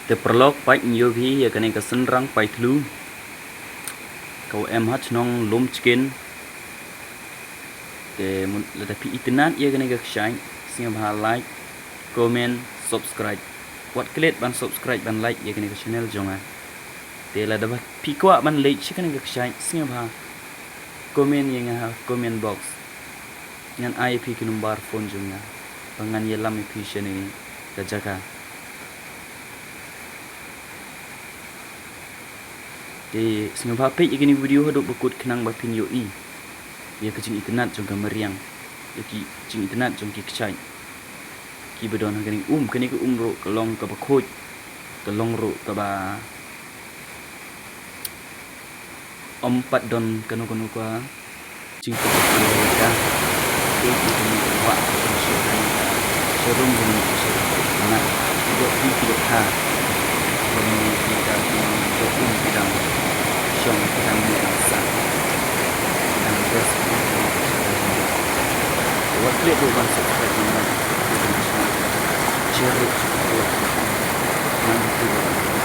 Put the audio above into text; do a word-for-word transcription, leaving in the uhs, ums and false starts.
Te paralok, peit, ngi ïoh phi ïa kane ka synrang paithliew ka wa em ha chnong Lumchken. Te lada phi itynnad ïa kane ka kshaid, sngewbha like, comment, subscribe. Wat klet ban subscribe ban like ïa kane ka channel jong nga. Te lada phi kwah ban leit sha kane ka kshaid, sngewbha comment ïa nga ha comment box. Ngan ai ïa phi ki number phone jong nga ba ngan ïalam ïa phi shane ka jaka. Te sngewbha peit ïa kane ka video haduh ba kut khnang ba phin ïohi ïa ka jingitynnad jong ka mariang, ïa ki jingitynnad jong ki kshaid kiba don ha kane ka um. Kane ka um ruh ka long kaba khuid, ka long ruh kaba ym pat don kano kano ka jingpynlong ïa ka. Te ki kane ka wah ka jong sha kane ka showroom jong ngi, ki dok ri ki dok ha. Jong ngi ki dok um, ki dang shong, ki dang mih dang sah, ki dang dress, ki dang share. Wat klet ruh ban subscribe, ban like, ban share ruh. Ngan ïa phi ba